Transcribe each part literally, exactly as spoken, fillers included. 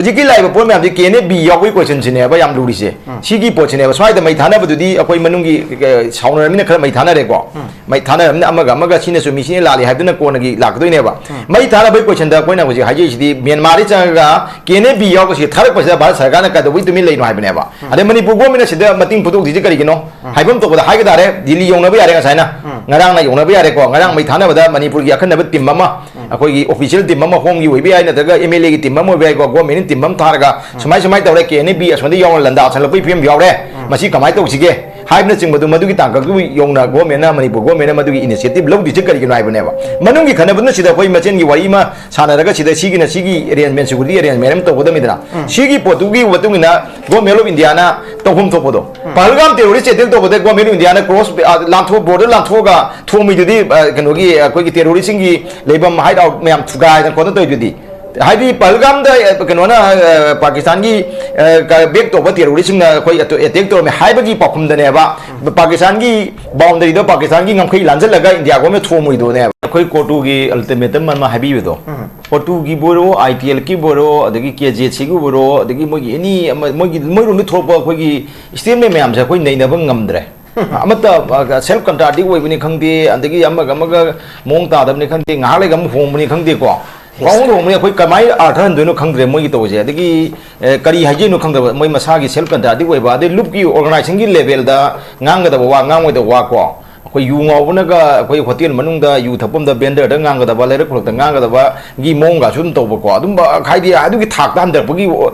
ꯍꯧꯖꯤꯛꯀꯤ ꯂꯥꯛꯏꯕ ꯄꯣꯠ ꯃꯌꯥꯝꯁꯤ ꯀꯦ ꯑꯦꯟ ꯑꯦꯐ ꯕꯤ ꯌꯥꯎꯕꯒꯤ ꯀꯣꯏꯁꯟꯁꯤꯅꯦꯕ ꯌꯥꯝ ꯂꯨꯔꯤꯁꯦ꯫ ꯎꯝ꯫ ꯁꯤꯒꯤ ꯄꯣꯠꯁꯤꯅꯦꯕ꯫ ꯁ꯭ꯋꯥꯏꯗ ꯃꯩ ꯊꯥꯅꯕꯗꯨꯗꯤ ꯑꯩꯈꯣꯏ ꯃꯅꯨꯡꯒꯤ, ꯑ, ꯁꯥꯎꯅꯔꯕꯅꯤꯅ ꯈꯔ ꯃꯩ ꯊꯥꯅꯔꯦꯀꯣ꯫ ꯎꯝ꯫ ꯃꯩ ꯊꯥꯅꯔꯕꯅꯤꯅ ꯑꯃꯒ ꯑꯃꯒ ꯁꯤꯅ ꯆꯨꯝꯃꯤ, ꯁꯤꯅ ꯂꯥꯜꯂꯤ ꯍꯥꯏꯗꯨꯅ ꯀꯣꯟꯅꯒꯤ ꯂꯥꯛꯀꯗꯣꯏꯅꯦꯕ꯫ ꯎꯝ꯫ ꯃꯩ ꯊꯥꯅꯕꯒꯤ ꯀꯣꯏꯁꯟꯗ ꯑꯩꯈꯣꯏꯅ ꯍꯧꯖꯤꯛ ꯍꯥꯏꯖꯔꯤꯁꯤꯗꯤ ꯃ꯭ꯌꯥꯟꯃꯥꯔꯗꯒꯤ ꯆꯪꯉꯒ ꯀꯦ ꯑꯦꯟ ꯑꯦꯐ ꯕꯤ ꯌꯥꯎꯔꯒ ꯁꯤ ꯊꯥꯔꯛꯄꯁꯤꯗ ꯚꯥꯔꯠ ꯁꯔꯀꯥꯔꯅ ꯀꯩꯗꯧꯕꯩ ꯇꯨꯃꯤꯟ ꯂꯩꯅꯣ ꯍꯥꯏꯕꯅꯦꯕ꯫ ꯎꯝ꯫ ꯑꯗꯩ ꯃꯅꯤꯄꯨꯔ ꯒꯣꯔꯃꯦꯟꯅ ꯁꯤꯗ ꯃꯇꯤꯡ ꯄꯨꯊꯣꯛꯇ꯭ꯔꯤꯁꯤ ꯀꯔꯤꯒꯤꯅꯣ? ꯎꯝ꯫ ꯍꯥꯏꯐꯝ ꯊꯣꯛꯄꯗ ꯍꯥꯏꯒ ꯇꯥꯔꯦ, ꯗꯤꯜꯂꯤ ꯌꯧꯅꯕ ꯌꯥꯔꯦ ꯉꯁꯥꯏꯅ꯫ ꯎꯝ꯫ ꯉꯔꯥꯡꯅ ꯌꯧꯅꯕ ꯌꯥꯔꯦꯀꯣ꯫ ꯉꯔꯥꯡ ꯃꯩ ꯊꯥꯅꯕꯗ ꯃꯅꯤꯄꯨꯔꯒꯤ ꯑꯈꯟꯅꯕ ꯇꯤꯝ ꯑꯃ, ꯎꯝ꯫ ꯑꯩꯈꯣꯏꯒꯤ ꯑꯣꯐꯤꯁꯤꯌꯦꯜ ꯇꯤꯝ ꯑꯃ, ꯍꯣꯝꯒꯤ ꯑꯣꯏꯕ ꯌꯥꯏ, ꯅꯠꯇ꯭ꯔꯒ ꯑꯦꯝ ꯑꯦꯜ ꯑꯦꯒꯤ ꯇꯤꯝ ꯑꯃ ꯑꯣꯏꯕ ꯌꯥꯏꯀꯣ, ꯒꯣꯔꯃꯦꯟꯅ ꯇꯤꯝ ꯑꯃ ꯊꯥꯔꯒ ꯎꯝ꯫ ꯁꯨꯃꯥꯏ ꯁꯨꯃꯥꯏꯅ ꯇꯧꯔꯦ, ꯀꯦ ꯑꯦꯟ ꯑꯦꯐ ꯕꯤ ꯑꯁꯣꯝꯗ ꯌꯥꯎꯅ ꯂꯥꯟꯗꯥ ꯁꯜꯂꯛꯄꯒꯤ ꯐꯤꯕꯝ ꯌꯥꯎꯔꯦ, ꯎꯝ꯫ ꯃꯁꯤ ꯀꯃꯥꯏꯅ ꯇꯧꯁꯤꯒꯦ ꯍꯥꯏꯕꯅꯆꯤꯡꯕꯗꯨ, ꯃꯗꯨꯒꯤ ꯇꯥꯡꯀꯛꯇꯨ ꯌꯧꯅ ꯒꯣꯔꯃꯦꯟꯅ, ꯃꯅꯤꯄꯨꯔ ꯒꯣꯔꯃꯦꯟꯅ ꯃꯗꯨꯒꯤ ꯏꯅꯤꯁꯤꯌꯦꯇꯤꯚ ꯂꯧꯗ꯭ꯔꯤꯁꯦ ꯀꯔꯤꯒꯤꯅꯣ ꯍꯥꯏꯕꯅꯦꯕ꯫ ꯃꯅꯨꯡꯒꯤ ꯈꯟꯅꯕꯗꯨꯅ ꯁꯤꯗ ꯑꯩꯈꯣꯏ ꯃꯁꯦꯟꯒꯤ ꯋꯥꯔꯤ ꯑꯃ ꯁꯥꯟꯅꯔꯒ ꯁꯤꯗ ꯁꯤꯒꯤꯅ ꯁꯤꯒꯤ ꯑꯦꯔꯦꯟꯖꯃꯦꯟ, ꯁꯦꯀ꯭ꯌꯨꯔꯤꯇꯤ ꯑꯦꯔꯦꯟꯖꯃꯦꯟ ꯑꯃ ꯇꯧꯒꯗꯕꯅꯤꯗꯅ꯫ ꯎꯝ꯫ ꯁꯤꯒꯤ ꯄꯣꯠꯇꯨꯒꯤ ꯃꯇꯨꯡ ꯏꯟꯅ ꯒꯣꯔꯃꯦꯟ ꯑꯣꯐ ꯏꯟꯗꯤꯌꯥꯅ ꯇꯧꯐꯝ ꯊꯣꯛꯄꯗꯣ, ꯎꯝ꯫ ꯄꯍꯜꯒꯥꯝ ꯇꯦꯔꯣꯔꯤꯁ ꯑꯦꯇꯦꯛ ꯇꯧꯕꯗ ꯒꯣꯔꯃꯦꯟ ꯑꯣꯐ ꯏꯟꯗꯤꯌꯥꯅ ꯀ꯭ꯔꯣꯁ, ꯑ, ꯂꯥꯟꯊꯣꯛ, ꯕꯣꯔꯗꯔ ꯂꯥꯟꯊꯣꯛꯑꯒ ꯊꯣꯡꯃꯤꯗꯨꯗꯤ, ꯑ, ꯀꯩꯅꯣꯒꯤ, ꯑꯩꯈꯣꯏꯒꯤ ꯇꯦꯔꯣꯔꯤꯁꯁꯤꯡꯒꯤ ꯂꯩꯐꯝ ꯍꯥꯏꯠ ꯑꯥꯎꯠ ꯃꯌꯥꯝ ꯊꯨꯒꯥꯏꯗꯅ ꯈꯣꯠꯇꯅ ꯇꯧꯔꯤꯗꯨꯗꯤ꯫ ꯍꯥꯏꯗꯤ ꯄꯍꯜꯒꯥꯝꯗ, ꯑ, ꯀꯩꯅꯣꯅ, ꯑ, ꯄꯥꯀꯤꯁꯇꯥꯟꯒꯤ, ꯑ, ꯀ-, ꯕꯦꯛ ꯇꯧꯕ ꯇꯦꯔꯣꯔꯤꯁꯁꯤꯡꯅ ꯑꯩꯈꯣꯏ ꯑꯇꯣ-, ꯑꯦꯇꯦꯛ ꯇꯧꯔꯝꯃꯦ ꯍꯥꯏꯕꯒꯤ ꯄꯥꯎꯈꯨꯝꯗꯅꯦꯕ꯫ ꯎꯝ꯫ ꯄꯥꯀꯤꯁꯇꯥꯟꯒꯤ ꯕꯥꯎꯟꯗꯔꯤꯗꯣ ꯄꯥꯀꯤꯁꯇꯥꯟꯒꯤ ꯉꯝꯈꯩ ꯂꯥꯟꯖꯜꯂꯒ ꯏꯟꯗꯤꯌꯥ ꯒꯣꯔꯃꯦꯟ ꯊꯣꯡꯉꯣꯏꯗꯣꯅꯦꯕ꯫ ꯑꯩꯈꯣꯏ ꯀꯣꯔꯇꯨꯒꯤ ꯑꯜꯇꯤꯃꯦꯇꯝ ꯑꯃ ꯍꯥꯏꯕꯤꯕꯗꯣ, ꯎꯝ꯫ ꯀꯣꯔꯇꯨꯒꯤꯕꯨ ꯑꯣꯏꯔꯣ, ꯑꯥꯏ ꯇꯤ ꯑꯦꯜꯒꯤꯕꯨ ꯑꯣꯏꯔꯣ, ꯑꯗꯒꯤ ꯀꯦ ꯖꯦ ꯁꯤꯒꯤꯕꯨ ꯑꯣꯏꯔꯣ, ꯑꯗꯒꯤ ꯃꯣꯏꯒꯤ ꯑꯦꯅꯤ ꯑꯃ, ꯃꯣꯏꯒꯤ, ꯃꯣꯏꯔꯣꯝꯗꯒꯤ ꯊꯣꯛꯂꯛꯄ ꯑꯩꯈꯣꯏꯒꯤ ꯁ꯭ꯇꯦꯠꯃꯦꯟ ꯃꯌꯥꯝꯁꯦ ꯑꯩꯈꯣꯏ ꯅꯩꯅꯕ ꯉꯝꯗ꯭ꯔꯦ꯫ ꯑꯃꯠꯇ, ꯑ, ꯁꯦꯜꯐ ꯀꯟꯇ꯭ꯔꯥꯗꯤꯛ ꯑꯣꯏꯕꯅꯤ ꯈꯪꯗꯦ, ꯑꯗꯒꯤ ꯑꯃꯒ ꯑꯃꯒ ꯃꯑꯣꯡ ꯇꯥꯗꯕꯅꯤ ꯈꯪꯗꯦ, ꯉꯥꯏꯍꯥꯛ ꯂꯩꯒ ꯑꯃꯨꯛ ꯍꯣꯡꯕꯅꯤ ꯈꯪꯗꯦꯀꯣ꯫ ꯄꯥꯎꯍꯣꯡꯗ ꯍꯣꯡꯕꯅꯤ, ꯑꯩꯈꯣꯏ ꯀꯃꯥꯏꯅ ꯑꯥꯔꯊ ꯍꯟꯗꯣꯏꯅꯣ ꯈꯪꯗ꯭ꯔꯦ ꯃꯣꯏꯒꯤ ꯇꯧꯕꯁꯦ꯫ ꯑꯗꯒꯤ, ꯑꯦ, ꯀꯔꯤ ꯍꯥꯏꯖꯩꯅꯣ ꯈꯪꯗꯕ, ꯃꯣꯏ ꯃꯁꯥꯒꯤ ꯁꯦꯜꯐ ꯀꯟꯇ꯭ꯔꯥꯗꯤꯛ ꯑꯣꯏꯕ, ꯑꯗꯩ ꯂꯨꯞꯀꯤ ꯑꯣꯔꯒꯅꯥꯏꯖꯦꯁꯟꯒꯤ ꯂꯦꯚꯦꯜꯗ ꯉꯥꯡꯒꯗꯕ ꯋꯥ, ꯉꯥꯡꯉꯣꯏꯗꯕ ꯋꯥ ꯀꯣ꯫ ꯑꯩꯈꯣꯏ ꯌꯨ ꯉꯥꯎꯕꯅꯒ ꯑꯩꯈꯣꯏ ꯍꯣꯇꯦꯜ ꯃꯅꯨꯡꯗ ꯌꯨ ꯊꯛꯐꯝꯗ ꯚꯦꯟꯗꯔꯗ ꯉꯥꯡꯒꯗꯕ, ꯂꯩꯔꯛ ꯈꯨꯂꯛꯇ ꯉꯥꯡꯒꯗꯕꯒꯤ ꯃꯑꯣꯡꯒꯁꯨ ꯑꯗꯨꯝ ꯇꯧꯕꯀꯣ꯫ ꯑꯗꯨꯝꯕ ꯍꯥꯏꯗꯤ ꯑꯗꯨꯒꯤ ꯊꯥꯛꯇ ꯍꯟꯊꯔꯛꯄꯒꯤ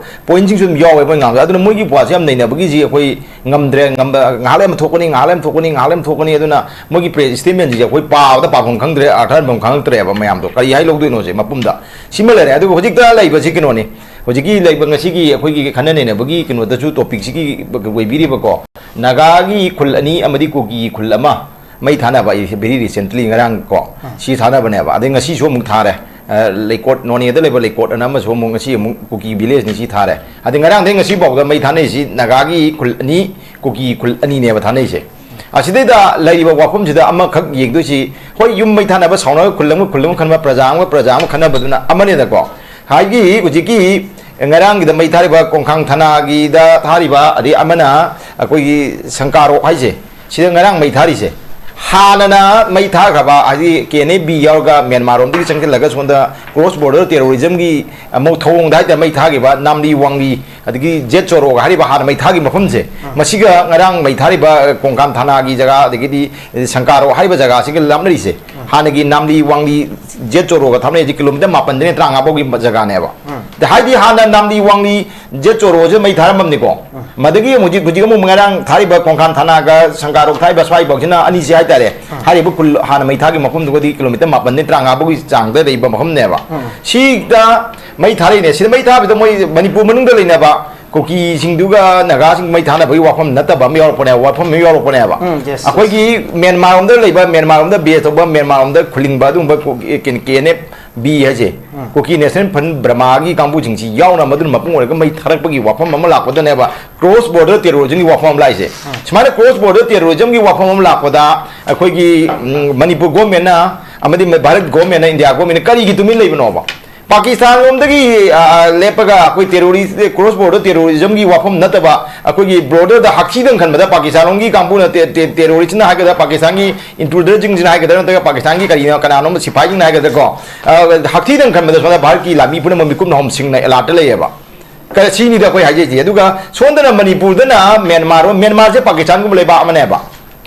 ꯄꯣꯏꯟꯁꯤꯡꯁꯨ ꯑꯗꯨꯝ ꯌꯥꯎꯋꯦ ꯃꯣꯏ ꯉꯥꯡꯕꯗ꯫ ꯑꯗꯨꯅ ꯃꯣꯏꯒꯤ ꯋꯥꯁꯦ ꯌꯥꯝ ꯅꯩꯅꯕꯒꯤꯁꯤ ꯑꯩꯈꯣꯏ ꯉꯝꯗ꯭ꯔꯦ꯫ ꯉꯝꯕ, ꯉꯥꯏꯍꯥꯛ ꯂꯩꯔ ꯑꯃ ꯊꯣꯛꯀꯅꯤ, ꯉꯥꯏꯍꯥꯛ ꯂꯩꯔ ꯑꯃ ꯊꯣꯛꯀꯅꯤ, ꯉꯥꯏꯍꯥꯛ ꯂꯩꯔ ꯑꯃ ꯊꯣꯛꯀꯅꯤ꯫ ꯑꯗꯨꯅ ꯃꯣꯏꯒꯤ ꯄ꯭ꯔꯦꯁ ꯁ꯭ꯇꯦꯠꯃꯦꯟꯁꯤꯡꯁꯦ ꯑꯩꯈꯣꯏ ꯄꯥꯕꯗ ꯄꯥꯐꯝ ꯈꯪꯗ꯭ꯔꯦ, ꯑꯥꯔꯊ ꯍꯟꯐꯝ ꯈꯪꯉꯛꯇ꯭ꯔꯦꯕ ꯃꯌꯥꯝꯗꯣ꯫ ꯀꯔꯤ ꯍꯥꯏ ꯂꯧꯗꯣꯏꯅꯣꯁꯦ ꯃꯄꯨꯝꯗ꯫ ꯁꯤꯃ ꯂꯩꯔꯦ꯫ ꯑꯗꯨꯒ ꯍꯧꯖꯤꯛꯇ ꯂꯩꯕꯁꯤ ꯀꯩꯅꯣꯅꯤ꯫ ꯍꯧꯖꯤꯛꯀꯤ ꯂꯩꯕ ꯉꯁꯤꯒꯤ ꯑꯩꯈꯣꯏꯒꯤ ꯈꯟꯅ ꯅꯩꯅꯕꯒꯤ ꯀꯩꯅꯣꯗꯁꯨ ꯇꯣꯄꯤꯛꯁꯤꯒꯤ ꯑꯣꯏꯕꯤꯔꯤꯕꯀꯣ, ꯅꯥꯒꯥꯒꯤ ꯈꯨꯜ ꯑꯅꯤ ꯑꯃꯗꯤ ꯀꯨꯀꯤꯒꯤ ꯈꯨꯜ ꯑꯃ ꯃꯩ ꯊꯥꯅꯕ, ꯑꯩ very recently ꯉꯔꯥꯡ ꯀꯣ, ꯎꯝ꯫ ꯁꯤ ꯊꯥꯅꯕꯅꯦꯕ꯫ ꯑꯗꯩ ꯉꯁꯤꯁꯨ ꯑꯃꯨꯛ ꯊꯥꯔꯦ꯫ ꯑ, ꯂꯩꯀꯣꯠ, ꯅꯣꯅꯦꯗ ꯂꯩꯕ ꯂꯩꯀꯣꯠ ꯑꯅ ꯑꯃꯁꯨ ꯑꯃꯨꯛ ꯉꯁꯤ ꯑꯃꯨꯛ ꯀꯨꯀꯤ ꯚꯤꯂꯦꯖꯅꯤ ꯁꯤ ꯊꯥꯔꯦ꯫ ꯑꯗꯩ ꯉꯔꯥꯡꯗꯩ ꯉꯁꯤ ꯐꯥꯎꯗ ꯃꯩ ꯊꯥꯅꯩꯁꯤ ꯅꯥꯒꯥꯒꯤ ꯈꯨꯜ ꯑꯅꯤ, ꯀꯨꯀꯤ ꯈꯨꯜ ꯑꯅꯤꯅꯦꯕ ꯊꯥꯅꯩꯁꯦ꯫ ꯑꯁꯤꯗꯩꯗ ꯂꯩꯔꯤꯕ ꯋꯥꯐꯝꯁꯤꯗ ꯑꯃꯈꯛ ꯌꯦꯡꯗꯣꯏꯁꯤ, ꯍꯣꯏ, ꯌꯨꯝ ꯃꯩ ꯊꯥꯅꯕ, ꯁꯥꯎꯅꯕ ꯈꯨꯜ ꯑꯃꯒ ꯈꯨꯜ ꯑꯃ ꯈꯟꯕ, ꯄ꯭ꯔꯖꯥ ꯑꯃꯒ ꯄ꯭ꯔꯖꯥ ꯑꯃ ꯈꯟꯅꯕꯗꯨꯅ ꯑꯃꯅꯦꯗꯀꯣ꯫ ꯍꯥꯏꯒꯤ ꯍꯧꯖꯤꯛꯀꯤ ꯉꯔꯥꯡꯒꯤꯗ ꯃꯩ ꯊꯥꯔꯤꯕ ꯀꯣꯡꯈꯥꯡ ꯊꯅꯥꯒꯤꯗ ꯊꯥꯔꯤꯕ, ꯑꯗꯩ ꯑꯃꯅ ꯑꯩꯈꯣꯏꯒꯤ ꯁꯪꯀꯥꯔꯣꯛ ꯍꯥꯏꯁꯦ, ꯁꯤꯗ ꯉꯔꯥꯡ ꯃꯩ ꯊꯥꯔꯤꯁꯦ, ꯍꯥꯟꯅꯅ ꯃꯩ ꯊꯥꯈ꯭ꯔꯕ, ꯍꯥꯏꯗꯤ ꯀꯦ ꯑꯦꯟ ꯑꯦ ꯕꯤ ꯌꯥꯎꯔꯒ ꯃ꯭ꯌꯥꯟꯃꯥꯔ ꯔꯣꯝꯗꯒꯤ ꯆꯪꯁꯤꯜꯂꯒ ꯁꯣꯝꯗ ꯀ꯭ꯔꯣꯁ ꯕꯣꯔꯗꯔ ꯇꯦꯔꯣꯔꯤꯖꯝꯒꯤ ꯑꯃꯨꯛ ꯊꯧꯑꯣꯡꯗ ꯍꯥꯏꯇꯥꯔꯦ, ꯃꯩ ꯊꯥꯈꯤꯕ ꯅꯥꯝꯂꯤ ꯋꯥꯡꯂꯤ, ꯑꯗꯒꯤ ꯖꯦꯠ ꯆꯣꯔꯣꯒ ꯍꯥꯏꯔꯤꯕ ꯍꯥꯟꯅ ꯃꯩ ꯊꯥꯈꯤꯕ ꯃꯐꯝꯁꯦ, ꯃꯁꯤꯒ ꯉꯔꯥꯡ ꯃꯩ ꯊꯥꯔꯤꯕ ꯀꯣꯡꯈꯥꯡ ꯊꯅꯥꯒꯤ ꯖꯒꯥ, ꯑꯗꯒꯤꯗꯤ ꯁꯪꯀꯥꯔꯣꯛ ꯍꯥꯏꯔꯤꯕ ꯖꯒꯥꯁꯤꯒ ꯂꯥꯞꯅꯔꯤꯁꯦ, ꯍꯥꯟꯅꯒꯤ ꯅꯥꯝꯂꯤ ꯋꯥꯡꯂꯤ ꯖꯦꯠ ꯆꯣꯔꯣꯒ ꯊꯥꯞꯅꯔꯤꯁꯦ ꯀꯤꯂꯣꯃꯤꯇꯔ ꯃꯥꯄꯟꯗꯩꯅ ꯇꯔꯥꯃꯉꯥ ꯐꯥꯎꯒꯤ ꯖꯒꯥꯅꯦꯕ꯫ ꯍꯥꯏꯗꯤ ꯍꯥꯟꯅ ꯅꯥꯝꯂꯤ ꯋꯥꯡꯂꯤ ꯖꯦꯠ ꯆꯣꯔꯣꯁꯦ ꯃꯩ ꯊꯥꯔꯝꯃꯕꯅꯤꯀꯣ꯫ ꯃꯗꯒꯤ ꯍꯧꯖꯤꯛ, ꯍꯧꯖꯤꯛ ꯑꯃꯨꯛ ꯉꯔꯥꯡ ꯊꯥꯔꯤꯕ ꯀꯣꯡꯈꯥꯟ ꯊꯥꯅꯥꯒ ꯁꯪꯀꯥꯔꯣꯛ ꯊꯥꯔꯤꯕ ꯁ꯭ꯋꯥꯏꯐꯥꯎꯁꯤꯅ ꯑꯅꯤꯁꯤ ꯍꯥꯏꯇꯥꯔꯦ꯫ ꯍꯥꯏꯔꯤꯕ ꯈꯨꯜ ꯍꯥꯟꯅ ꯃꯩ ꯊꯥꯈꯤꯕ ꯃꯐꯝꯗꯨꯒꯗꯤ ꯀꯤꯂꯣꯃꯤꯇꯔ ꯃꯥꯄꯟꯗꯩꯅ ꯇꯔꯥꯃꯉꯥ ꯐꯥꯎꯒꯤ ꯆꯥꯡꯗ ꯂꯩꯕ ꯃꯐꯝꯅꯦꯕ꯫ ꯁꯤꯗ ꯃꯩ ꯊꯥꯔꯛꯏꯅꯦ꯫ ꯁꯤꯗ ꯃꯩ ꯊꯥꯕꯗ ꯃꯣꯏ ꯃꯅꯤꯄꯨꯔ ꯃꯅꯨꯡꯗ ꯂꯩꯅꯕ ꯀꯨꯀꯤꯁꯤꯡꯗꯨꯒ ꯅꯥꯒꯥꯁꯤꯡ ꯃꯩ ꯊꯥꯅꯕꯒꯤ ꯋꯥꯐꯝ ꯅꯠꯇꯕ ꯑꯃ ꯌꯥꯎꯔꯛꯄꯅꯦꯕ, ꯋꯥꯐꯝ ꯑꯃ ꯌꯥꯎꯔꯛꯄꯅꯦꯕ꯫ ꯎꯝ, yes, yes. ꯑꯩꯈꯣꯏꯒꯤ ꯃ꯭ꯌꯥꯟꯃꯥꯔ ꯂꯣꯝꯗ ꯂꯩꯕ, ꯃ꯭ꯌꯥꯟꯃꯥꯔ ꯂꯣꯝꯗ ꯈꯨꯂꯤꯡꯕ ꯑꯗꯨꯒꯨꯝꯕ ꯀꯦ ꯑꯦꯟ ꯑꯦꯐ ꯕꯤ ꯍꯥꯏꯁꯦ, ꯎꯝ꯫ ꯀꯨꯀꯤ ꯅꯦꯁꯅꯦꯜ ꯐ꯭ꯔꯟꯠ ꯕꯔꯃꯥꯒꯤ ꯀꯥꯡꯕꯨꯁꯤꯡꯁꯤ ꯌꯥꯎꯅ ꯃꯗꯨꯅ ꯃꯄꯨꯡ ꯑꯣꯏꯔꯒ ꯃꯩ ꯊꯥꯔꯛꯄꯒꯤ ꯋꯥꯐꯝ ꯑꯃ ꯂꯥꯛꯄꯗꯅꯦꯕ ꯀ꯭ꯔꯣꯁ ꯕꯣꯔꯗꯔ ꯇꯦꯔꯣꯔꯤꯖꯝꯒꯤ ꯋꯥꯐꯝ ꯑꯃ ꯂꯥꯛꯏꯁꯦ꯫ ꯎꯝ꯫ ꯁꯨꯃꯥꯏꯅ ꯀ꯭ꯔꯣꯁ ꯕꯣꯔꯗꯔ ꯇꯦꯔꯣꯔꯤꯖꯝꯒꯤ ꯋꯥꯐꯝ ꯑꯃ ꯂꯥꯛꯄꯗ ꯑꯩꯈꯣꯏꯒꯤ, ꯎꯝ, ꯃꯅꯤꯄꯨꯔ ꯒꯣꯔꯃꯦꯟꯅ ꯑꯃꯗꯤ ꯚꯥꯔꯠ ꯒꯣꯔꯃꯦꯟꯅ, ꯏꯟꯗꯤꯌꯥ ꯒꯣꯔꯃꯦꯟꯅ ꯀꯔꯤꯒꯤ ꯇꯨꯃꯤꯟ ꯂꯩꯕꯅꯣꯕ? ꯄꯥꯀꯤꯁꯇꯥꯟ ꯂꯣꯝꯗꯒꯤ, ꯑ, ꯑ, ꯂꯦꯞꯄꯒ ꯑꯩꯈꯣꯏ ꯇꯦꯔꯣꯔꯤꯁ, ꯀ꯭ꯔꯣꯁ ꯕꯣꯔꯗꯔ ꯇꯦꯔꯣꯔꯤꯖꯝꯒꯤ ꯋꯥꯐꯝ ꯅꯠꯇꯕ ꯑꯩꯈꯣꯏꯒꯤ ꯕꯣꯔꯗꯔꯗ ꯍꯛꯊꯤꯗꯪ ꯈꯟꯕꯗ ꯄꯥꯀꯤꯁꯇꯥꯟ ꯂꯣꯝꯒꯤ ꯀꯥꯡꯕꯨꯅ ꯇꯦ-, ꯇꯦ-, ꯇꯦꯔꯣꯔꯤꯁꯅ ꯍꯥꯏꯒꯗ꯭ꯔꯥ, ꯄꯥꯀꯤꯁꯇꯥꯟꯒꯤ ꯏꯟꯇ꯭ꯔꯨꯗꯔꯁꯤꯡꯁꯤꯅ ꯍꯥꯏꯒꯗ꯭ꯔꯥ, ꯅꯠꯇ꯭ꯔꯒ ꯄꯥꯀꯤꯁꯇꯥꯟꯒꯤ ꯀꯔꯤꯅꯣ, ꯀꯅꯥꯅꯣꯝ ꯁꯤꯐꯥꯏꯁꯤꯡꯅ ꯍꯥꯏꯒꯗ꯭ꯔꯥꯀꯣ, ꯑ, ꯍꯛꯊꯤꯗꯪ ꯈꯟꯕꯗ ꯁꯣꯝꯗ ꯚꯥꯔꯠꯀꯤ ꯂꯥꯟꯃꯤ ꯄꯨꯝꯅꯃꯛ ꯃꯤꯀꯨꯞ ꯅꯥꯍꯨꯝꯁꯤꯡꯅ ꯑꯦꯂꯥꯔꯠꯇ ꯂꯩꯌꯦꯕ꯫ ꯀ-, ꯁꯤꯅꯤꯗ ꯑꯩꯈꯣꯏ ꯍꯥꯏꯖꯩꯁꯦ꯫ ꯑꯗꯨꯒ ꯁꯣꯝꯗꯅ ꯃꯅꯤꯄꯨꯔꯗꯅ ꯃ꯭ꯌꯥꯟꯃꯥꯔ, ꯃ꯭ꯌꯥꯟꯃꯥꯔꯁꯦ ꯄꯥꯀꯤꯁꯇꯥꯟꯒꯨꯝꯕ ꯂꯩꯕꯥꯛ ꯑꯃꯅꯦꯕ꯫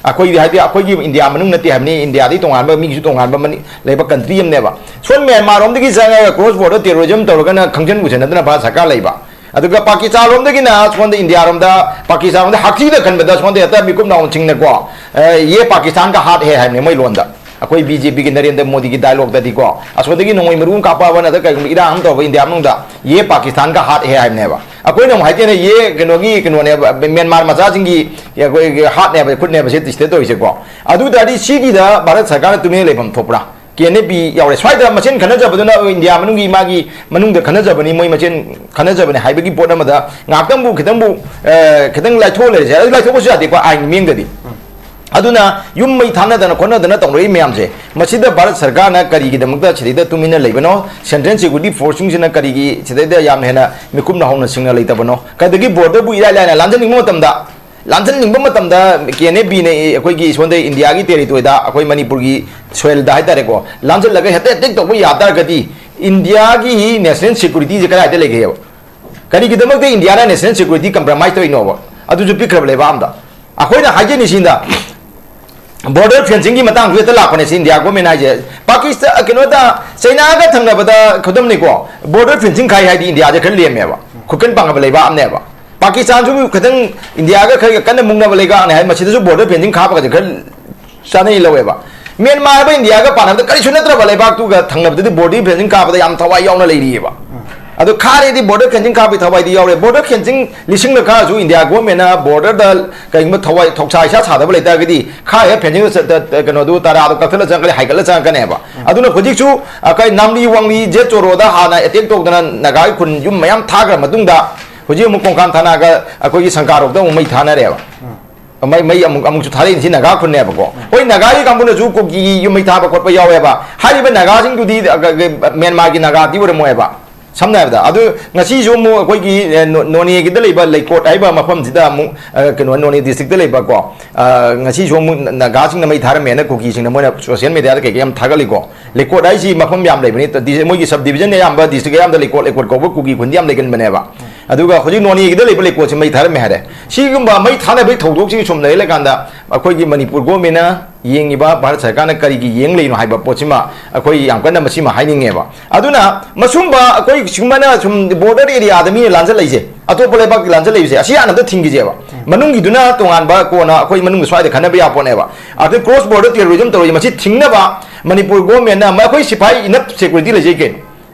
ꯑꯩꯈꯣꯏꯗꯤ ꯍꯥꯏꯗꯤ ꯑꯩꯈꯣꯏꯒꯤ ꯏꯟꯗꯤꯌꯥ ꯃꯅꯨꯡ ꯅꯠꯇꯦ ꯍꯥꯏꯕꯅꯤ, ꯏꯟꯗꯤꯌꯥꯗꯒꯤ ꯇꯣꯉꯥꯟꯕ, ꯃꯤꯒꯤꯁꯨ ꯇꯣꯉꯥꯟꯕ ꯃꯅꯤ-, ꯂꯩꯕ ꯀꯟꯇ꯭ꯔꯤ ꯑꯃꯅꯦꯕ꯫ ꯁꯣꯝ ꯃ꯭ꯌꯥꯟꯃꯥꯔ ꯔꯣꯝꯗꯒꯤ ꯆꯪꯉꯒ ꯀ꯭ꯔꯣꯁ ꯕꯣꯔꯗꯔ ꯇꯦꯔꯣꯔꯤꯖꯝ ꯇꯧꯔꯒꯅ ꯈꯪꯖꯟ ꯎꯁꯟꯅꯗꯅ ꯚꯥꯔꯠ ꯁꯔꯀꯥꯔ ꯂꯩꯕ꯫ ꯑꯗꯨꯒ ꯄꯥꯀꯤꯁꯇꯥꯟ ꯂꯣꯝꯗꯒꯤꯅ ꯁꯣꯝꯗ ꯏꯟꯗꯤꯌꯥ ꯔꯣꯝꯗ, ꯄꯥꯀꯤꯁꯇꯥꯟ ꯂꯣꯝꯗ ꯍꯛꯊꯤꯗ ꯈꯟꯕꯗ ꯁꯣꯝꯗ ꯍꯦꯛꯇ ꯃꯤꯀꯨꯞ ꯅꯥꯎꯟꯁꯤꯡꯅꯀꯣ, ꯑ, "ꯌꯦ ꯄꯥꯀꯤꯁꯇꯥꯟ ꯀꯥ ꯍꯥꯠ ꯍꯦ" ꯍꯥꯏꯕꯅꯦ ꯃꯣꯏ ꯂꯣꯟꯗ꯫ ꯑꯩꯈꯣꯏ ꯕꯤ ꯖꯦ ꯄꯤꯒꯤ ꯅꯔꯦꯟꯗ꯭ꯔ ꯃꯣꯗꯤꯒꯤ ꯗꯥꯏꯂꯣꯛꯇꯗꯤꯀꯣ, ꯑꯁꯣꯝꯗꯒꯤ ꯅꯣꯡꯃꯩ ꯃꯔꯨ ꯑꯃ ꯀꯥꯞꯄꯛꯑꯕ ꯅꯠꯇ꯭ꯔꯒ ꯀꯩꯒꯨꯝꯕ ꯏꯔꯥꯡ ꯑꯃ ꯇꯧꯔꯕ ꯏꯟꯗꯤꯌꯥ ꯃꯅꯨꯡꯗ, "ꯌꯦ ꯄꯥꯀꯤꯁꯇꯥꯟ ꯀꯥ ꯍꯥꯠ ꯍꯦ" ꯍꯥꯏꯕꯅꯦꯕ꯫ ꯑꯩꯈꯣꯏꯅ ꯑꯃꯨꯛ ꯍꯥꯏꯗꯣꯏꯅꯦ, "ꯌꯦ ꯀꯩꯅꯣꯒꯤ, ꯀꯩꯅꯣꯅꯦꯕ, ꯃ꯭ꯌꯥꯟꯃꯥꯔ ꯃꯆꯥꯁꯤꯡꯒꯤ ꯑꯩꯈꯣꯏꯒꯤ ꯍꯥꯠꯅꯦꯕ, ꯈꯨꯠꯅꯦꯕ ꯁꯤ ꯁꯤꯗ ꯇꯧꯔꯤꯁꯦꯀꯣ"꯫ ꯑꯗꯨ ꯇꯥꯔꯗꯤ ꯁꯤꯒꯤꯗ ꯚꯥꯔꯠ ꯁꯔꯀꯥꯔꯅ ꯇꯨꯃꯤꯟꯅ ꯂꯩꯐꯝ ꯊꯣꯛꯄ꯭ꯔꯥ? ꯀꯦ ꯑꯦꯟ ꯑꯦ ꯄꯤ ꯌꯥꯎꯔꯦ꯫ ꯁ꯭ꯋꯥꯏꯗ ꯃꯁꯦꯟ ꯈꯟꯅꯖꯕꯗꯨꯅ ꯏꯟꯗꯤꯌꯥ ꯃꯅꯨꯡꯒꯤ ꯃꯥꯒꯤ ꯃꯅꯨꯡꯗ ꯈꯟꯅꯖꯕꯅꯤ, ꯃꯣꯏ ꯃꯁꯦꯟ ꯈꯟꯅꯖꯕꯅꯤ ꯍꯥꯏꯕꯒꯤ ꯄꯣꯠ ꯑꯃꯗ ꯉꯥꯏꯍꯥꯛꯇꯪꯕꯨ, ꯈꯤꯇꯪꯕꯨ, ꯑ, ꯈꯤꯇꯪ ꯂꯥꯏꯊꯣꯛꯑ ꯂꯩꯔꯁꯦ꯫ ꯑꯗꯨ ꯂꯥꯏꯊꯣꯛꯄꯁꯨ ꯌꯥꯗꯦꯀꯣ, ꯑꯥꯏꯟ ꯃꯤꯌꯦꯡꯗꯗꯤ꯫ ꯑꯗꯨꯅ ꯌꯨꯝ ꯃꯩ ꯊꯥꯅꯗꯅ ꯈꯣꯠꯅꯗꯅ ꯇꯧꯅꯔꯤ ꯃꯌꯥꯝꯁꯦ, ꯃꯁꯤꯗ ꯚꯥꯔꯠ ꯁꯔꯀꯥꯔꯅ ꯀꯔꯤꯒꯤꯗꯃꯛꯇ ꯁꯤꯗꯩꯗ ꯇꯨꯃꯤꯟꯅ ꯂꯩꯕꯅꯣ? Central Security Forceꯁꯤꯡꯁꯤꯅ ꯀꯔꯤꯒꯤ ꯁꯤꯗꯩꯗ ꯌꯥꯝꯅ ꯍꯦꯟꯅ ꯃꯤꯈꯨꯞꯅ ꯍꯧꯅ ꯁꯤꯡꯅ ꯂꯩꯇꯕꯅꯣ? ꯀꯗꯒꯤ borderꯕꯨ ꯏꯔꯥꯏ ꯂꯥꯏꯅ ꯂꯥꯟꯖꯟꯅꯤꯡꯕ ꯃꯇꯝꯗ, ꯂꯥꯟꯖꯟꯅꯤꯡꯕ ꯃꯇꯝꯗ KNA Bꯅ ꯑꯩꯈꯣꯏꯒꯤ ꯁꯣꯝꯗ ꯏꯟꯗꯤꯌꯥꯒꯤ territoryꯗ, ꯑꯩꯈꯣꯏ ꯃꯅꯤꯄꯨꯔꯒꯤ soilꯗ ꯍꯥꯏꯇꯥꯔꯦꯀꯣ, ꯂꯥꯟꯖꯜꯂꯒ ꯍꯦꯛꯇ attack ꯇꯧꯕ ꯌꯥ ꯇꯥꯔꯒꯗꯤ, ꯏꯟꯗꯤꯌꯥꯒꯤ national securityꯁꯦ ꯀꯗꯥꯏꯗ ꯂꯩꯒꯦꯕ? ꯀꯔꯤꯒꯤꯗꯃꯛꯇ ꯏꯟꯗꯤꯌꯥꯅ national security compromise ꯇꯧꯔꯤꯅꯣꯕ? ꯑꯗꯨꯁꯨ ꯄꯤꯛꯈ꯭ꯔꯕ ꯂꯩꯕꯥꯛ ꯑꯃꯗ꯫ ꯑꯩꯈꯣꯏꯅ ꯍꯥꯏꯖꯅꯤꯡꯉꯤꯁꯤꯅ, border fencingꯒꯤ ꯃꯇꯥꯡꯗꯨ ꯍꯦꯛꯇ ꯂꯥꯛꯄꯅꯦ ꯁꯤ ꯏꯟꯗꯤꯌꯥ government ꯍꯥꯏꯁꯦ꯫ ꯄꯥꯀꯤꯁꯇꯥꯟ, ꯀꯩꯅꯣꯗ, ꯆꯩꯅꯥꯒ ꯊꯪꯅꯕꯗ ꯈꯨꯗꯝꯅꯤꯀꯣ, border fencing ꯈꯥꯏ ꯍꯥꯏꯗꯤ ꯏꯟꯗꯤꯌꯥꯁꯦ ꯈꯔ ꯂꯦꯝꯃꯦꯕ, ꯈꯨꯠꯀꯟ ꯄꯥꯡꯉꯕ ꯂꯩꯕꯥꯛ ꯑꯃꯅꯦꯕ꯫ ꯄꯥꯀꯤꯁꯇꯥꯟꯁꯨ ꯈꯤꯇꯪ ꯏꯟꯗꯤꯌꯥꯒ ꯈꯔ ꯀꯟꯅ ꯃꯨꯛꯅꯕ ꯂꯩꯕꯥꯛꯅꯦ ꯍꯥꯏ, ꯃꯁꯤꯗꯁꯨ border fencing ꯈꯥꯞꯄꯒꯁꯦ ꯈꯔ ꯆꯥꯅꯩ ꯂꯧꯋꯦꯕ꯫ ꯃ꯭ꯌꯥꯟꯃꯥꯔ ꯍꯥꯏꯕ ꯏꯟꯗꯤꯌꯥꯒ ꯄꯥꯟꯅꯕꯗ ꯀꯔꯤꯁꯨ ꯅꯠꯇ꯭ꯔꯕ ꯂꯩꯕꯥꯛꯇꯨꯒ ꯊꯪꯅꯕꯗꯗꯤ border fencing ꯈꯥꯞꯄꯗ ꯌꯥꯝ ꯊꯋꯥꯏ ꯌꯥꯎꯅ ꯂꯩꯔꯤꯑꯕ꯫ ꯑꯗꯣ ꯈꯥꯔꯦꯗꯤ border fencing ꯈꯥꯞꯄꯒꯤ ꯊꯋꯥꯏꯗꯤ ꯌꯥꯎꯔꯦ꯫ Border fencing ꯂꯤꯁꯤꯡꯂ ꯈꯥꯔꯁꯨ ꯏꯟꯗꯤꯌꯥ governmentꯅ borderꯗ ꯀꯔꯤꯒꯨꯝꯕ ꯊꯋꯥꯏ ꯊꯧꯁꯥ ꯏꯁꯥ ꯁꯥꯗꯕ ꯂꯩꯇꯥꯔꯒꯗꯤ ꯈꯥꯔꯤꯕ fencingꯗꯨ ꯆ-, ꯇ-, ꯇ-, ꯀꯩꯅꯣꯗꯨ ꯇꯔꯥꯗꯣ ꯀꯛꯊꯠꯂ ꯆꯪꯉꯛꯀꯅꯤ, ꯍꯥꯏꯒꯠꯂ ꯆꯪꯉꯛꯀꯅꯦꯕ꯫ ꯑꯗꯨꯅ ꯍꯧꯖꯤꯛꯁꯨ, ꯑ, ꯀꯩ ꯅꯥꯝꯂꯤ ꯋꯥꯡꯂꯤ ꯖꯦꯠ ꯆꯣꯔꯣꯗ ꯍꯥꯟꯅ attack ꯇꯧꯗꯅ ꯅꯥꯒꯥꯒꯤ ꯈꯨꯟ ꯌꯨꯝ ꯃꯌꯥꯝ ꯊꯥꯈ꯭ꯔ ꯃꯇꯨꯡꯗ ꯍꯧꯖꯤꯛ ꯑꯃꯨꯛ ꯀꯣꯡꯀꯥꯟ ꯊꯥꯅꯥꯒ ꯑꯩꯈꯣꯏꯒꯤ ꯁꯪꯀꯥꯔꯣꯛꯇ ꯑꯃꯨꯛ ꯃꯩ ꯊꯥꯅꯔꯦꯕ꯫ ꯃꯩ, ꯃꯩ ꯑꯃꯨꯛ, ꯑꯃꯨꯛꯁꯨ ꯊꯥꯔꯛꯏꯅꯤ ꯁꯤ ꯅꯥꯒꯥ ꯈꯨꯟꯅꯦꯕꯀꯣ꯫ ꯍꯣꯏ, ꯅꯥꯒꯥꯒꯤ ꯀꯥꯡꯕꯨꯅꯁꯨ ꯀꯨꯀꯤ ꯌꯨꯝ ꯃꯩ ꯊꯥꯕ ꯈꯣꯠꯄ ꯌꯥꯎꯋꯦꯕ꯫ ꯍꯥꯏꯔꯤꯕ ꯅꯥꯒꯥꯁꯤꯡꯗꯨꯗꯤ, ꯑ, ꯒ-, ꯒ-, ꯃ꯭ꯌꯥꯟꯃꯥꯔꯒꯤ ꯅꯥꯒꯥꯗꯤ ꯑꯣꯏꯔꯝꯃꯣꯏꯕ꯫ ꯁꯝꯅ ꯍꯥꯏꯔꯕꯗ, ꯑꯗꯨ ꯉꯁꯤꯁꯨ ꯑꯃꯨꯛ ꯑꯩꯈꯣꯏꯒꯤ, ꯑ, ꯅꯣ-, ꯅꯣꯅꯦꯒꯤꯗ ꯂꯩꯕ ꯂꯩꯀꯣꯠ ꯍꯥꯏꯕ ꯃꯐꯝꯁꯤꯗ ꯑꯃꯨꯛ, ꯑ, ꯀꯩꯅꯣ, ꯅꯣꯅꯦ districtꯇ ꯂꯩꯕꯀꯣ, ꯑ, ꯉꯁꯤꯁꯨ ꯑꯃꯨꯛ ꯅ-, ꯅꯥꯒꯥꯁꯤꯡꯅ ꯃꯩ ꯊꯥꯔꯝꯃꯦꯅ ꯀꯨꯀꯤꯁꯤꯡꯅ ꯃꯣꯏꯅ social mediaꯗ ꯀꯩꯀꯩ ꯌꯥꯝ ꯊꯥꯒꯠꯂꯤꯀꯣ꯫ ꯂꯩꯀꯣꯠ ꯍꯥꯏꯁꯤ ꯃꯐꯝ ꯌꯥꯝ ꯂꯩꯕꯅꯤ, ꯗꯤ-, ꯃꯣꯏꯒꯤ subdivision ꯑꯌꯥꯝꯕ district ꯑꯌꯥꯝꯕꯗ ꯂꯩꯀꯣꯠ, ꯂꯩꯀꯣꯠ ꯀꯧꯕ ꯀꯨꯀꯤ ꯈꯨꯟꯗꯤ ꯌꯥꯝ ꯂꯩꯒꯟꯕꯅꯦꯕ꯫ ꯑꯗꯨꯒ ꯍꯧꯖꯤꯛ ꯅꯣꯅꯦꯒꯤꯗ ꯂꯩꯕ ꯂꯩꯀꯣꯠꯁꯤ ꯃꯩ ꯊꯥꯔꯝꯃꯦ ꯍꯥꯏꯔꯦ꯫ ꯁꯤꯒꯨꯝꯕ ꯃꯩ ꯊꯥꯅꯕꯒꯤ ꯊꯧꯗꯣꯛꯁꯤꯡ ꯁꯨꯝ ꯂꯩꯔꯀꯥꯟꯗ ꯑꯩꯈꯣꯏꯒꯤ ꯃꯅꯤꯄꯨꯔ governmentꯅ ꯌꯦꯡꯉꯤꯕ, ꯚꯥꯔꯠ ꯁꯔꯀꯥꯔꯅ ꯀꯔꯤꯒꯤ ꯌꯦꯡ ꯂꯩꯔꯤꯅꯣ ꯍꯥꯏꯕ ꯄꯣꯠꯁꯤꯃ ꯑꯩꯈꯣꯏ ꯌꯥꯝ ꯀꯟꯅ ꯃꯁꯤꯃ ꯍꯥꯏꯅꯤꯡꯉꯦꯕ꯫ ꯑꯗꯨꯅ ꯃꯁꯨꯝꯕ ꯑꯩꯈꯣꯏ ꯁꯨꯃꯥꯏꯅ ꯁꯨꯝ border areaꯗ ꯃꯤꯅ ꯂꯥꯟꯖꯜꯂꯛꯏꯁꯦ, ꯑꯇꯣꯞꯄ ꯂꯩꯕꯥꯛꯀꯤ ꯂꯥꯟꯖꯜꯂꯛꯏꯕꯁꯦ, ꯑꯁꯤ ꯍꯥꯟꯅ ꯑꯝꯇ ꯊꯤꯡꯈꯤꯁꯦꯕ꯫ ꯃꯅꯨꯡꯒꯤꯗꯨꯅ ꯇꯣꯉꯥꯟꯕ, ꯀꯣꯟꯅ ꯑꯩꯈꯣꯏ ꯃꯅꯨꯡꯗ ꯁ꯭ꯋꯥꯏꯗ ꯈꯟꯅꯕ ꯌꯥꯄꯣꯠꯅꯦꯕ꯫ ꯑꯗꯩ cross border terrorism ꯇꯧꯔꯤꯁꯦ, ꯃꯁꯤ ꯊꯤꯡꯅꯕ ꯃꯅꯤꯄꯨꯔ governmentꯅ, ꯃ-, ꯑꯩꯈꯣꯏ ꯁꯤꯐꯥꯏ enough security ꯂꯩꯖꯩ ꯀꯩꯅꯣ꯫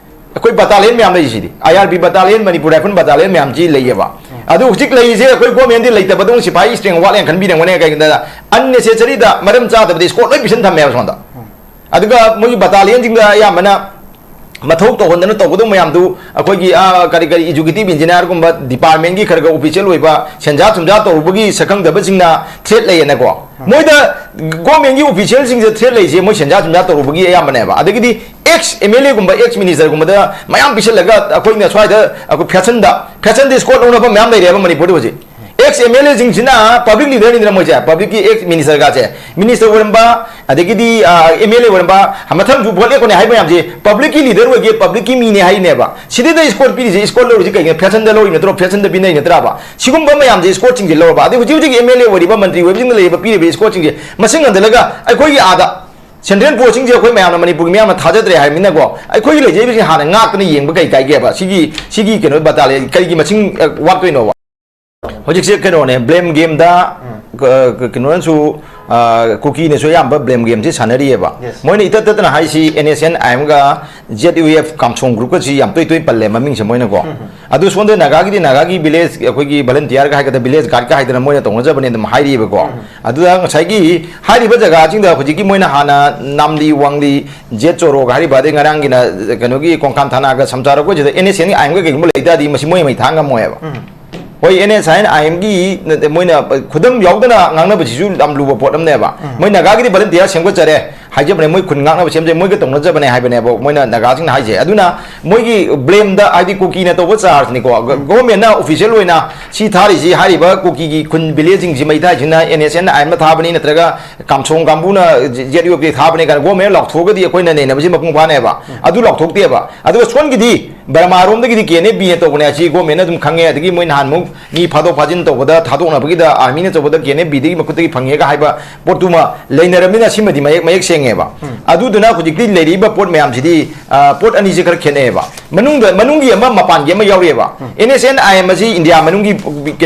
ꯑꯩꯈꯣꯏ battalion ꯃꯌꯥꯝ ꯂꯩꯔꯤꯁꯤꯗꯤ, IRB battalion, Manipur Rifle battalion ꯃꯌꯥꯝꯁꯤ ꯂꯩꯌꯦꯕ꯫ ꯑꯗꯨ ꯍꯧꯖꯤꯛ ꯂꯩꯔꯤꯁꯦ ꯑꯩꯈꯣꯏ governmentꯗꯤ ꯂꯩꯇꯕꯗꯧꯅ ꯁꯤꯐꯥꯏ strength ꯋꯥꯠꯂꯦꯅ ꯈꯟꯕꯤꯔꯝꯒꯅꯤ꯫ ꯀꯩꯒꯤꯅꯣꯗ unnecessaryꯗ, ꯃꯔꯝ ꯆꯥꯗꯕꯗ escort ꯂꯣꯏ ꯄꯤꯁꯟ ꯊꯝꯃꯦꯕ ꯁꯣꯝꯗ꯫ ꯑꯗꯨꯒ ꯃꯣꯏꯒꯤ battalionꯁꯤꯡꯗ ꯑꯌꯥꯝꯕꯅ ꯃꯊꯧ ꯇꯧꯍꯟꯗꯅ ꯇꯧꯒꯗꯧꯕ ꯃꯌꯥꯝꯗꯨ ꯑꯩꯈꯣꯏꯒꯤ, ꯑꯥ, ꯀꯔꯤ ꯀꯔꯤ executive engineerꯒꯨꯝꯕ departmentꯀꯤ ꯈꯔ ꯈꯔ official ꯑꯣꯏꯕ ꯁꯦꯟꯖꯥ ꯊꯨꯝꯖꯥ ꯇꯧꯔꯨꯕꯒꯤ ꯁꯛꯈꯪꯗꯕꯁꯤꯡꯅ threat ꯂꯩꯌꯦꯅꯀꯣ꯫ ꯃꯣꯏꯗ ꯒꯣꯔꯃꯦꯟꯒꯤ ꯑꯣꯐꯤꯁꯤꯌꯦꯜꯁꯤꯡꯁꯦ ꯊ꯭ꯔꯦꯠ ꯂꯩꯁꯦ ꯃꯣꯏ ꯁꯦꯟꯖꯥ ꯊꯨꯝꯖꯥ ꯇꯧꯔꯨꯕꯒꯤ ꯑꯌꯥꯝꯕꯅꯦꯕ꯫ ꯑꯗꯒꯤꯗꯤ ꯑꯦꯛꯁ ꯑꯦꯝ ꯑꯦꯜ ꯑꯦꯒꯨꯝꯕ ꯑꯦꯛꯁ ꯃꯤꯅꯤꯁꯇꯔꯒꯨꯝꯕꯗ ꯃꯌꯥꯝ ꯄꯤꯁꯜꯂꯒ ꯑꯩꯈꯣꯏꯅ ꯁ꯭ꯋꯥꯏꯗ ꯑꯩꯈꯣꯏ ꯐꯦꯁꯟꯗ, ꯐꯦꯁꯟꯗ ꯏꯁꯀꯣꯠ ꯂꯧꯅꯕ ꯃꯌꯥꯝ ꯂꯩꯔꯦꯕ ꯃꯅꯤꯄꯨꯔꯗ ꯍꯧꯖꯤꯛ꯫ ꯑꯦꯛꯁ ꯑꯦꯝ ꯑꯦꯜ ꯑꯦꯁꯤꯡꯁꯤꯅ ꯄꯕ꯭ꯂꯤꯛ ꯂꯤꯗꯔꯅꯤꯗꯅ ꯃꯣꯏꯁꯦ, ꯄꯕ꯭ꯂꯤꯛꯀꯤ ꯑꯦꯛꯁ ꯃꯤꯅꯤꯁꯇꯔꯒꯁꯦ, ꯃꯤꯅꯤꯁꯇꯔ ꯑꯣꯏꯔꯝꯕ, ꯑꯗꯒꯤꯗꯤ ꯑꯦꯝ ꯑꯦꯜ ꯑꯦ ꯑꯣꯏꯔꯝꯕ, ꯃꯊꯪꯁꯨ ꯚꯣꯠ ꯂꯦꯞꯀꯅꯤ ꯍꯥꯏꯕ ꯃꯌꯥꯝꯁꯦ ꯄꯕ꯭ꯂꯤꯛꯀꯤ ꯂꯤꯗꯔ ꯑꯣꯏꯒꯦ, ꯄꯕ꯭ꯂꯤꯛꯀꯤ ꯃꯤꯅꯦ ꯍꯥꯏꯅꯦꯕ꯫ ꯁꯤꯗꯩꯗ ꯏꯁꯀꯣꯠ ꯄꯤꯔꯤꯁꯦ, ꯏꯁꯀꯣꯠ ꯂꯧꯔꯤꯁꯦ ꯀꯩꯒꯤꯅꯣ? ꯐꯦꯁꯟꯗ ꯂꯧꯔꯤ ꯅꯠꯇ꯭ꯔꯣ? ꯐꯦꯁꯟꯗ ꯄꯤꯅꯩ ꯅꯠꯇ꯭ꯔꯕ? ꯁꯤꯒꯨꯝꯕ ꯃꯌꯥꯝꯁꯦ ꯏꯁꯀꯣꯠꯁꯤꯡꯁꯦ ꯂꯧꯔꯕ, ꯑꯗꯩ ꯍꯧꯖꯤꯛ ꯍꯧꯖꯤꯛ ꯑꯦꯝ ꯑꯦꯜ ꯑꯦ ꯑꯣꯏꯔꯤꯕ, ꯃꯟꯇ꯭ꯔꯤ ꯑꯣꯏꯕꯁꯤꯡꯅ ꯂꯩꯔꯤꯕ, ꯄꯤꯔꯤꯕ ꯏꯁꯀꯣꯠꯁꯤꯡꯁꯦ ꯃꯁꯤꯡ ꯍꯟꯊꯔꯒ ꯑꯩꯈꯣꯏꯒꯤ ꯑꯥꯗ ꯁꯦꯟꯇ꯭ꯔꯦꯜ ꯐꯣꯔꯁꯁꯤꯡꯁꯦ ꯑꯩꯈꯣꯏ ꯃꯌꯥꯝꯅ, ꯃꯅꯤꯄꯨꯔꯒꯤ ꯃꯤꯌꯥꯝꯅ ꯊꯥꯖꯗ꯭ꯔꯦ ꯍꯥꯏꯕꯅꯤꯅꯀꯣ, ꯑꯩꯈꯣꯏꯒꯤ ꯂꯩꯖꯔꯤꯕꯁꯤꯡ ꯍꯥꯟꯅ ꯉꯥꯛꯇꯅ ꯌꯦꯡꯕ ꯀꯩ ꯀꯥꯏꯒꯦꯕ? ꯁꯤꯒꯤ, ꯁꯤꯒꯤ ꯀꯩꯅꯣ ꯕꯇꯥꯂꯤꯌꯟ ꯀꯔꯤꯒꯤ ꯃꯁꯤꯡ, ꯑ, ꯋꯥꯠꯇꯣꯏꯅꯣꯕ? ꯍꯧꯖꯤꯛꯁꯦ ꯀꯩꯅꯣꯅꯦ, ꯕ꯭ꯂꯦꯝ ꯒꯦꯝꯗ, ꯎꯝ꯫ ꯀ-, ꯀ-, ꯀꯩꯅꯣꯅꯁꯨ, ꯑ, ꯀꯨꯀꯤꯅꯁꯨ ꯑꯌꯥꯝꯕ ꯕ꯭ꯂꯦꯝ ꯒꯦꯝꯁꯤ ꯁꯥꯟꯅꯔꯤꯑꯕ꯫ Yes. ꯃꯣꯏꯅ ꯏꯇꯠ ꯇꯠꯇꯅ ꯍꯥꯏꯁꯤ ꯑꯦꯟ ꯑꯦꯁ ꯑꯦꯟ ꯑꯥꯏ ꯑꯦꯝꯒ ꯖꯦꯠ ꯌꯨ ꯑꯦꯐ ꯀꯥꯝꯁꯣꯡ ꯒ꯭ꯔꯨꯞꯀꯁꯤ ꯌꯥꯝ ꯇꯣꯏ ꯇꯣꯏ ꯄꯜꯂꯦ ꯃꯃꯤꯡꯁꯦ ꯃꯣꯏꯅꯀꯣ꯫ ꯎꯝ꯫ ꯑꯗꯨ ꯁꯣꯝꯗ ꯅꯥꯒꯥꯒꯤꯗꯤ ꯅꯥꯒꯥꯒꯤ ꯚꯤꯂꯦꯖ, ꯑꯩꯈꯣꯏꯒꯤ ꯚꯂꯟꯇꯤꯌꯥꯔꯒ ꯍꯥꯏꯒꯗ꯭ꯔꯥ, ꯚꯤꯂꯦꯖ ꯒꯥꯔꯗꯀ ꯍꯥꯏꯗꯅ ꯃꯣꯏꯅ ꯇꯧꯅꯖꯕꯅꯦ ꯑꯗꯨꯝ ꯍꯥꯏꯔꯤꯑꯕꯀꯣ꯫ ꯎꯝ꯫ ꯑꯗꯨꯗ ꯉꯁꯥꯏꯒꯤ ꯍꯥꯏꯔꯤꯕ ꯖꯒꯥꯁꯤꯡꯗ ꯍꯧꯖꯤꯛꯀꯤ ꯃꯣꯏꯅ ꯍꯥꯟꯅ ꯅꯥꯝꯂꯤ, ꯋꯥꯡꯂꯤ, ꯖꯦꯠ ꯆꯣꯔꯣꯒ ꯍꯥꯏꯔꯤꯕ, ꯑꯗꯩ ꯉꯔꯥꯡꯒꯤꯅ ꯀꯩꯅꯣꯒꯤ ꯀꯣꯡꯈꯥꯟ ꯊꯥꯅꯥꯒ ꯁꯝꯆꯥꯔꯛꯄꯁꯤꯗ ꯑꯦꯟ ꯑꯦꯁ ꯑꯦꯟꯒꯤ ꯑꯥꯏꯟꯒ ꯀꯩꯒꯨꯝꯕ ꯂꯩ ꯇꯥꯔꯗꯤ ꯃꯁꯤ ꯃꯣꯏ ꯃꯩ ꯊꯥꯡ ꯉꯝꯃꯣꯏꯕ꯫ ꯎꯝ꯫ ꯍꯣꯏ, ꯑꯦꯟ ꯑꯦꯁ ꯑꯥꯏ ꯑꯦꯟ ꯑꯥꯏ ꯑꯦꯝꯒꯤ ꯃꯣꯏꯅ ꯈꯨꯗꯝ ꯌꯥꯎꯗꯅ ꯉꯥꯡꯅꯕꯁꯤꯁꯨ ꯌꯥꯝ ꯂꯨꯕ ꯄꯣꯠ ꯑꯃꯅꯦꯕ꯫ ꯎꯝ꯫ ꯃꯣꯏ ꯅꯥꯒꯥꯒꯤꯗꯤ ꯚꯂꯟꯇꯤꯌꯥꯔ ꯁꯦꯝꯒꯠꯆꯔꯦ ꯍꯥꯏꯖꯕꯅꯦ, ꯃꯣꯏ ꯈꯨꯟ ꯉꯥꯛꯅꯕ ꯁꯦꯝꯖꯩ, ꯃꯣꯏꯒ ꯇꯧꯅꯖꯕꯅꯦ ꯍꯥꯏꯕꯅꯦꯕ ꯃꯣꯏꯅ ꯅꯥꯒꯥꯁꯤꯡꯅ ꯍꯥꯏꯁꯦ꯫ ꯑꯗꯨꯅ ꯃꯣꯏꯒꯤ ꯕ꯭ꯂꯦꯝꯗ, ꯍꯥꯏꯗꯤ ꯀꯨꯀꯤꯅ ꯇꯧꯕ ꯆꯥꯔꯖꯅꯤꯀꯣ, ꯒ-, ꯒꯣꯚꯔꯟꯃꯦꯟꯠꯅ ꯑꯣꯐꯤꯁꯤꯌꯦꯜ ꯑꯣꯏꯅ ꯁꯤ ꯊꯥꯔꯤꯁꯤ, ꯍꯥꯏꯔꯤꯕ ꯀꯨꯀꯤꯒꯤ ꯈꯨꯟ ꯚꯤꯂꯦꯖꯁꯤꯡꯁꯤ ꯃꯩ ꯊꯥꯏꯁꯤꯅ ꯑꯦꯟ ꯑꯦꯁ ꯑꯦꯟ ꯑꯥꯏ ꯑꯦꯝꯅ ꯊꯥꯕꯅꯤ ꯅꯠꯇ꯭ꯔꯒ ꯀꯥꯝꯁꯣꯡ ꯀꯥꯡꯕꯨꯅ ꯖꯦꯠ ꯌꯨ ꯑꯦꯐꯀꯤ ꯊꯥꯕꯅꯤ ꯀꯥꯏꯅ ꯒꯣꯚꯔꯟꯃꯦꯟꯠ ꯂꯥꯎꯊꯣꯛꯑꯒꯗꯤ ꯑꯩꯈꯣꯏꯅ ꯅꯩꯅꯕꯁꯤ ꯃꯄꯨꯡ ꯐꯥꯅꯦꯕ꯫ ꯎꯝ꯫ ꯑꯗꯨ ꯂꯥꯎꯊꯣꯛꯇꯦꯕ꯫ ꯑꯗꯨꯒ ꯁꯣꯝꯒꯤꯗꯤ ꯕꯔꯃꯥꯔꯣꯝꯗꯒꯤꯗꯤ ꯀꯦ ꯑꯦꯟ ꯑꯦ ꯕꯤꯅ ꯇꯧꯕꯅꯦ ꯍꯥꯏꯁꯤ ꯒꯣꯔꯃꯦꯟꯅ ꯑꯗꯨꯝ ꯈꯪꯉꯦ꯫ ꯑꯗꯒꯤ ꯃꯣꯏ ꯅꯍꯥꯟꯃꯨꯛ ꯃꯤ ꯐꯥꯗꯣꯛ ꯐꯥꯖꯤꯟ ꯇꯧꯕꯗ, ꯊꯥꯗꯣꯛꯅꯕꯒꯤꯗ ꯑꯥꯔꯃꯤꯅ ꯇꯧꯕꯗ ꯀꯦ ꯑꯦꯟ ꯑꯦ ꯕꯤꯗꯒꯤ ꯃꯈꯨꯠꯇꯒꯤ ꯐꯪꯉꯦꯒ ꯍꯥꯏꯕ ꯄꯣꯠꯇꯨꯃ ꯂꯩꯅꯔꯕꯅꯤꯅ ꯁꯤꯃꯗꯤ ꯃꯌꯦꯛ, ꯃꯌꯦꯛ ꯁꯦꯡꯉꯦꯕ꯫ ꯎꯝ꯫ ꯑꯗꯨꯗꯨꯅ ꯍꯧꯖꯤꯛꯇꯤ ꯂꯩꯔꯤꯕ ꯄꯣꯠ ꯃꯌꯥꯝꯁꯤꯗꯤ, ꯑ, ꯄꯣꯠ ꯑꯅꯤꯁꯦ ꯈꯔ ꯈꯦꯠꯅꯩꯑꯕ꯫ ꯃꯅꯨꯡꯗ, ꯃꯅꯨꯡꯒꯤ ꯑꯃ ꯃꯄꯥꯟꯒꯤ ꯑꯃ ꯌꯥꯎꯔꯤꯑꯕ꯫ ꯎꯝ꯫ N S N I M ꯑꯁꯤ ꯏꯟꯗꯤꯌꯥ ꯃꯅꯨꯡꯒꯤ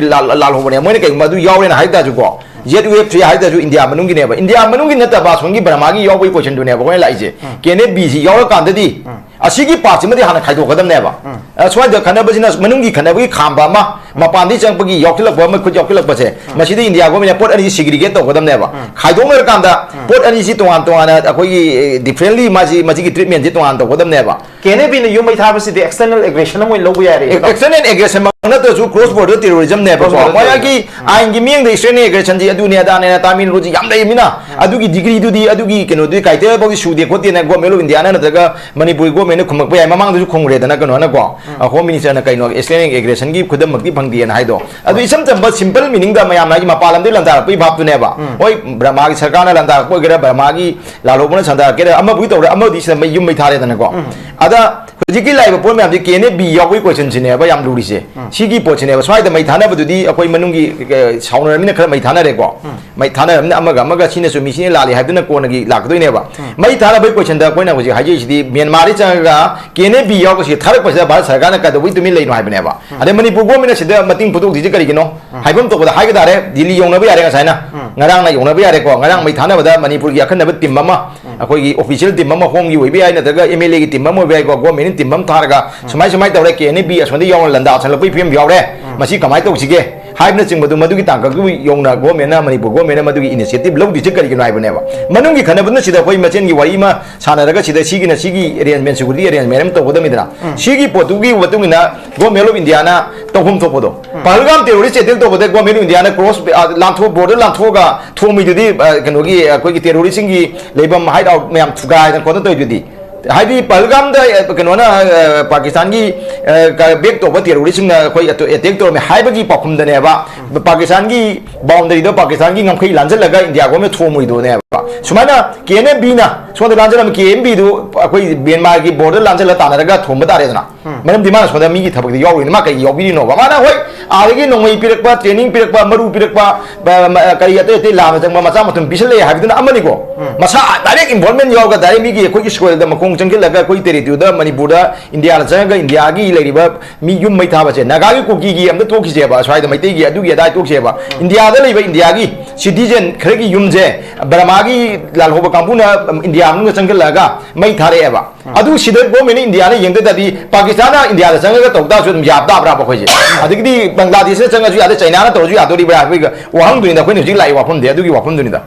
ꯂꯥꯜ-, ꯂꯥꯜꯍꯧꯕꯅꯦ꯫ ꯃꯣꯏꯅ ꯀꯩꯒꯨꯝꯕ ꯑꯗꯨ ꯌꯥꯎꯔꯦꯅ ꯍꯥꯏ ꯇꯥꯔꯁꯨꯀꯣ, ꯖꯦꯠ ꯌꯨ ꯑꯦꯐ ꯁꯤ ꯍꯥꯏ ꯇꯥꯔꯁꯨ ꯏꯟꯗꯤꯌꯥ ꯃꯅꯨꯡꯒꯤꯅꯦꯕ꯫ ꯏꯟꯗꯤꯌꯥ ꯃꯅꯨꯡꯒꯤ ꯅꯠꯇꯕ ꯑꯁꯣꯝꯒꯤ ꯕꯔꯃꯥꯒꯤ ꯌꯥꯎꯕꯒꯤ ꯀꯣꯏꯁꯟꯗꯨꯅꯦꯕ ꯑꯩꯈꯣꯏꯅ ꯂꯥꯛꯏꯁꯦ꯫ ꯎꯝ꯫ ꯀꯦ ꯑꯦꯟ ꯑꯦ ꯕꯤ ꯁꯤ ꯌꯥꯎꯔꯀꯥꯟꯗꯗꯤ ꯎꯝ꯫ ꯑꯁꯤꯒꯤ ꯄꯥꯔꯠꯁꯤꯃꯗꯤ ꯍꯥꯟꯅ ꯈꯥꯏꯗꯣꯛꯀꯗꯕꯅꯦꯕ꯫ ꯎꯝ꯫ ꯑ, ꯁ꯭ꯋꯥꯏꯗ ꯈꯠꯅꯕꯁꯤꯅ ꯃꯅꯨꯡꯒꯤ ꯈꯠꯅꯕꯒꯤ ꯈꯥꯝꯕ ꯑꯃ, ꯃꯄꯥꯟꯗꯒꯤ ꯆꯪꯉꯛꯄꯒꯤ ꯌꯥꯎꯁꯤꯜꯂꯛꯄ ꯑꯃ, ꯈꯨꯠ ꯌꯥꯎꯁꯤꯜꯂꯛꯄꯁꯦ, ꯎꯝ꯫ ꯃꯁꯤꯗ ꯏꯟꯗꯤꯌꯥ ꯒꯣꯔꯃꯦꯟꯅ ꯄꯣꯠ ꯑꯅꯤꯁꯤ ꯁꯤꯒ꯭ꯔꯤꯒꯦꯠ ꯇꯧꯒꯗꯕꯅꯦꯕ꯫ ꯎꯝ꯫ ꯈꯥꯏꯗꯣꯛꯅꯔꯀꯥꯟꯗ ꯎꯝ꯫ ꯄꯣꯠ ꯑꯅꯤꯁꯤ ꯇꯣꯉꯥꯟ ꯇꯣꯉꯥꯟꯅ ꯑꯩꯈꯣꯏꯒꯤ, ꯑꯦ, ꯗꯤꯐ꯭ꯔꯦꯟꯂꯤ ꯃꯥꯁꯤ, ꯃꯁꯤꯒꯤ ꯇ꯭ꯔꯤꯠꯃꯦꯟꯁꯤ ꯇꯣꯉꯥꯟ ꯇꯧꯒꯗꯕꯅꯦꯕ꯫ ꯀꯦ ꯑꯦꯟ ꯑꯦ ꯕꯤꯅ ꯌꯨꯝ ꯃꯩ ꯊꯥꯕꯁꯤꯗꯤ ꯑꯦꯛꯁꯇꯔꯅꯦꯜ ꯑꯦꯒ꯭ꯔꯦꯁꯟ ꯑꯃ ꯑꯣꯏꯅ ꯂꯧꯕ ꯌꯥꯔꯦ꯫ ꯑꯦꯛꯁꯇꯔꯅꯦꯜ ꯑꯦꯒ꯭ꯔꯦꯁꯟ ꯅꯠꯇ꯭ꯔꯁꯨ cross border terrorism ꯅꯦꯕꯀꯣ꯫ Cross border ꯃꯣꯏꯒꯤ terrorism. ꯑꯥꯏꯟꯒꯤ ꯃꯤꯠꯌꯦꯡꯗ extraordinary aggression ꯁꯤ ꯑꯗꯨꯅꯦ ꯑꯗꯥꯅꯦꯅ terminology ꯌꯥꯝ ꯂꯩꯃꯤꯅ, ꯑꯗꯨꯒꯤ degree ꯗꯨꯗꯤ, ꯑꯗꯨꯒꯤ ꯀꯩꯅꯣꯗꯨꯗꯤ, criteria ꯐꯥꯎꯗꯤ ꯁꯨꯗꯦ ꯈꯣꯠꯇꯦꯅ Government of India ꯅ ꯅꯠꯇ꯭ꯔꯒ ꯃꯅꯤꯄꯨꯔꯒꯤ government ꯅ ꯈꯨꯝꯃꯛꯄ ꯌꯥꯏ꯫ ꯃꯃꯥꯡꯗꯁꯨ ꯈꯨꯝꯈ꯭ꯔꯦꯗꯅ ꯀꯩꯅꯣꯅꯀꯣ, Home Minister ꯅ ꯀꯩꯅꯣ extraordinary aggression ꯒꯤ ꯈꯨꯗꯝꯃꯛꯇꯤ ꯐꯪꯗꯦꯅ ꯍꯥꯏꯗꯣ꯫ ꯑꯗꯨ ꯏꯆꯝ ꯆꯝꯕ simple meaning ꯗ ꯃꯌꯥꯝꯅ ꯍꯥꯏꯗꯤ ꯃꯄꯥꯟ ꯂꯝꯗꯒꯤ ꯂꯥꯟꯗꯥꯔꯛꯄꯒꯤ ꯚꯥꯞꯇꯨꯅꯦꯕ꯫ ꯍꯣꯏ, ꯕꯔꯃꯥꯒꯤ ꯁꯔꯀꯥꯔꯅ ꯂꯥꯟꯗꯥꯔꯛꯄ ꯑꯣꯏꯒꯦꯔꯥ, ꯕꯔꯃꯥꯒꯤ ꯂꯥꯜꯍꯧꯕꯅ ꯁꯟꯗꯥꯔꯛꯀꯦꯔꯥ, ꯑꯃꯕꯨꯗꯤ ꯇꯧꯔꯦ, ꯑꯃꯕꯨꯗꯤ ꯁꯤꯗ ꯃꯩ, ꯌꯨꯝ ꯃꯩ ꯊꯥꯔꯦꯗꯅꯀꯣ꯫ ꯑꯗ ꯍꯧꯖꯤꯛꯀꯤ ꯂꯥꯛꯏꯕ ꯄꯣꯠ ꯃꯌꯥꯝꯁꯤ K N A B ꯌꯥꯎꯕꯒꯤ question ꯁꯤꯅꯦꯕ ꯌꯥꯝ ꯂꯨꯔꯤꯁꯦ꯫ ꯁꯤꯒꯤ ꯄꯣꯠꯁꯤꯅꯦꯕ꯫ ꯁ꯭ꯋꯥꯏꯗ ꯃꯩ ꯊꯥꯅꯕꯗꯨꯗꯤ ꯑꯩꯈꯣꯏ ꯃꯅꯨꯡꯒꯤ, ꯑ, ꯁꯥꯎꯅꯔꯕꯅꯤꯅ ꯈꯔ ꯃꯩ ꯊꯥꯅꯔꯦꯀꯣ꯫ ꯃꯩ ꯊꯥꯅꯔꯕꯅꯤꯅ ꯑꯃꯒ ꯑꯃꯒ ꯁꯤꯅ ꯆꯨꯝꯃꯤ, ꯁꯤꯅ ꯂꯥꯜꯂꯤ ꯍꯥꯏꯕꯗꯨꯅ ꯀꯣꯟꯅꯒꯤ ꯂꯥꯛꯀꯗꯣꯏꯅꯦꯕ꯫ ꯃꯩ ꯊꯥꯅꯕꯒꯤ question ꯗ ꯑꯩꯈꯣꯏꯅ ꯍꯧꯖꯤꯛ ꯍꯥꯏꯖꯔꯤꯁꯤꯗꯤ ꯃ꯭ꯌꯥꯟꯃꯥꯔꯗꯒꯤ ꯆꯪꯉꯒ K N A B ꯌꯥꯎꯕꯁꯤ ꯊꯥꯔꯛꯄꯁꯤꯗ Bharat ꯁꯔꯀꯥꯔꯅ ꯀꯩꯗꯧꯕꯩ ꯇꯨꯃꯤꯟ ꯂꯩꯅꯣ ꯍꯥꯏꯕꯅꯦꯕ꯫ ꯑꯗꯩ ꯃꯅꯤꯄꯨꯔ government ꯅ ꯁꯤꯗ ꯃꯇꯦꯡ ꯄꯨꯊꯣꯛꯇ꯭ꯔꯤꯁꯤ ꯀꯔꯤꯒꯤꯅꯣ? ꯍꯥꯏꯐꯝ ꯊꯣꯛꯄꯗ ꯍꯥꯏꯒ ꯇꯥꯔꯦ, ꯗꯤꯜꯂꯤ ꯌꯧꯅꯕ ꯌꯥꯔꯦ ꯉꯁꯥꯏꯅ꯫ ꯉꯔꯥꯡꯅ ꯌꯧꯅꯕ ꯌꯥꯔꯦꯀꯣ꯫ ꯉꯔꯥꯡ ꯃꯩ ꯊꯥꯅꯕꯗ ꯃꯅꯤꯄꯨꯔꯒꯤ ꯑꯈꯟꯅꯕ team ꯑꯃ, ꯑꯩꯈꯣꯏꯒꯤ official team ꯑꯃ, Home ꯒꯤ ꯑꯣꯏꯕ ꯌꯥꯏ, ꯅꯠꯇ꯭ꯔꯒ M L A ꯒꯤ team ꯑꯃ ꯑꯣꯏꯕ ꯌꯥꯏꯀꯣ, government ꯅ team ꯑꯃ ꯊꯥꯔꯒ ꯁꯨꯃꯥꯏ ꯁꯨꯃꯥꯏ ꯇꯧꯔꯦ, K N A B ꯑꯁꯣꯝꯗ ꯌꯥꯎꯅ ꯂꯥꯟꯗꯥ ꯁꯜꯂꯛꯄꯒꯤ ꯐꯤꯕꯝ ꯌꯥꯎꯔꯦ, ꯃꯁꯤ ꯀꯃꯥꯏꯅ ꯇꯧꯁꯤꯒꯦ ꯍꯥꯏꯕꯅꯆꯤꯡꯕꯗꯨ, ꯃꯗꯨꯒꯤ ꯇꯥꯡꯀꯛꯇꯨ ꯌꯧꯅ government ꯅ, ꯃꯅꯤꯄꯨꯔ government ꯅ ꯃꯗꯨꯒꯤ initiative ꯂꯧꯗ꯭ꯔꯤꯁꯦ ꯀꯔꯤꯒꯤꯅꯣ ꯍꯥꯏꯕꯅꯦꯕ꯫ ꯃꯅꯨꯡꯒꯤ ꯈꯟꯅꯕꯗꯨꯅ ꯁꯤꯗ ꯑꯩꯈꯣꯏ ꯃꯁꯦꯟꯒꯤ ꯋꯥꯔꯤ ꯑꯃ ꯁꯥꯟꯅꯔꯒ ꯁꯤꯗ ꯁꯤꯒꯤꯅ ꯁꯤꯒꯤ arrangement, security arrangement ꯑꯃ ꯇꯧꯒꯗꯕꯅꯤꯗꯅ꯫ ꯁꯤꯒꯤ ꯄꯣꯠꯇꯨꯒꯤ ꯃꯇꯨꯡ ꯏꯟꯅ Government of India ꯅ ꯇꯧꯐꯝ ꯊꯣꯛꯄꯗꯣ꯫ ꯄꯍꯜꯒꯥꯝ terrorist attack ꯇꯧꯕꯗ Government of India ꯅ cross, ꯑ, ꯂꯥꯟꯊꯣꯛ-, border ꯂꯥꯟꯊꯣꯛꯑꯒ ꯊꯣꯡꯕꯩꯗꯨꯗꯤ, ꯑ, ꯀꯩꯅꯣꯒꯤ, ꯑꯩꯈꯣꯏꯒꯤ terrorist ꯁꯤꯡꯒꯤ ꯂꯩꯐꯝ hideout ꯃꯌꯥꯝ ꯊꯨꯒꯥꯏꯗꯅ ꯈꯣꯠꯇꯅ ꯇꯧꯔꯤꯗꯨꯗꯤ꯫ ꯍꯥꯏꯗꯤ ꯄꯍꯜꯒꯥꯝꯗ, ꯑ, ꯀꯩꯅꯣꯅ, ꯑ, ꯄꯥꯀꯤꯁꯇꯥꯟꯒꯤ, ꯑ, ꯀ-, back ꯇꯧꯕ terrorist ꯁꯤꯡꯅ ꯑꯩꯈꯣꯏ ꯑꯇ-, attack ꯇꯧꯔꯝꯃꯦ ꯍꯥꯏꯕꯒꯤ ꯄꯥꯎꯈꯨꯝꯗꯅꯦꯕ꯫ ꯄꯥꯀꯤꯁꯇꯥꯟꯒꯤ boundary ꯗꯣ, ꯄꯥꯀꯤꯁꯇꯥꯟꯒꯤ ꯉꯝꯈꯩ ꯂꯥꯟꯖꯜꯂꯒ India government ꯅ ꯊꯣꯡꯕꯩꯗꯨꯅꯦꯕ꯫ ꯁꯨꯃꯥꯏꯅ K N A B ꯅ ꯁꯣꯝꯗ ꯂꯥꯟꯖꯜꯂꯝꯃꯤ, K N B ꯗꯨ ꯑꯩꯈꯣꯏ ꯃ꯭ꯌꯥꯟꯃꯥꯔꯒꯤ border ꯂꯥꯟꯖꯜꯂ ꯇꯥꯟꯅꯔꯒ ꯊꯣꯡꯕ ꯇꯥꯔꯦꯗꯅ꯫ ꯃꯔꯝꯗꯤ ꯃꯥꯅ ꯁꯣꯝꯗ ꯃꯤꯒꯤ ꯊꯕꯛꯇ ꯌꯥꯎꯔꯤꯅꯤ, ꯃꯥ ꯀꯩ ꯌꯥꯎꯕꯤꯔꯤꯅꯣꯕ? ꯃꯥꯅ ꯍꯣꯏ ꯑꯥꯗꯒꯤ ꯅꯣꯡꯃꯩ ꯄꯤꯔꯛꯄ, training ꯄꯤꯔꯛꯄ, ꯃꯔꯨ ꯄꯤꯔꯛꯄ, ꯕ-, ꯃ-, ꯀꯔꯤ ꯑꯇꯩ ꯑꯇꯩ ꯂꯥꯟꯅ ꯆꯪꯕ ꯃꯆꯥ ꯃꯊꯨꯝ ꯄꯤꯁꯜꯂꯛꯑꯦ ꯍꯥꯏꯕꯗꯨꯅ ꯑꯃꯅꯤꯀꯣ꯫ ꯃꯁꯥ direct involvement ꯌꯥꯎꯔꯒ direct ꯃꯤꯒꯤ ꯑꯩꯈꯣꯏꯒꯤ soil ꯗ ꯃꯈꯣꯡ ꯆꯪꯁꯤꯜꯂꯒ ꯑꯩꯈꯣꯏ territory ꯗ, ꯃꯅꯤꯄꯨꯔꯗ, India ꯗ ꯆꯪꯉꯒ India ꯒꯤ ꯂꯩꯔꯤꯕ ꯃꯤ ꯌꯨꯝ ꯃꯩ ꯊꯥꯕꯁꯦ, ꯅꯥꯒꯥꯒꯤ ꯀꯨꯀꯤꯒꯤ ꯑꯝꯇ ꯇꯣꯛꯈꯤꯁꯦꯕ, ꯁ꯭ꯋꯥꯏꯗ ꯃꯩꯇꯩꯒꯤ ꯑꯗꯨꯒꯤ ꯑꯗꯥꯏ ꯇꯣꯛꯈꯤꯁꯦꯕ꯫ India ꯗ ꯂꯩꯕ India ꯒꯤ citizen ꯈꯔꯒꯤ ꯌꯨꯝꯁꯦ ꯕꯔꯃꯥꯒꯤ ꯂꯥꯜꯍꯧꯕ ꯀꯥꯡꯕꯨꯅ India ꯃꯅꯨꯡꯗ ꯆꯪꯁꯤꯜꯂꯛꯑꯒ ꯃꯩ ꯊꯥꯔꯛꯑꯦꯕ꯫ ꯑꯗꯨ ꯁꯤꯗ government of India ꯅ ꯌꯦꯡꯗ ꯇꯥꯔꯗꯤ ꯄꯥꯀꯤꯁꯇꯥꯟꯅ India ꯗ ꯆꯪꯉꯒ ꯇꯧ ꯇꯥꯔꯁꯨ ꯑꯗꯨꯝ ꯌꯥꯕ ꯇꯥꯕ꯭ꯔꯥꯕ ꯑꯩꯈꯣꯏꯁꯦ? ꯑꯗꯒꯤꯗꯤ ꯕꯪꯒ꯭ꯂꯥꯗꯦꯁꯅ ꯆꯪꯉꯁꯨ ꯌꯥꯗꯦ, ꯆꯥꯏꯅꯥꯅ ꯇꯧꯔꯁꯨ ꯌꯥꯗꯣꯔꯤꯕ꯭ꯔꯥ ꯍꯥꯏꯕꯒꯤ ꯋꯥꯍꯪꯗꯨꯅꯤꯗ ꯑꯩꯈꯣꯏꯅ ꯍꯧꯖꯤꯛ ꯂꯥꯛꯏ ꯋꯥꯐꯝꯗꯤ, ꯑꯗꯨꯒꯤ ꯋꯥꯐꯝꯗꯨꯅꯤꯗ꯫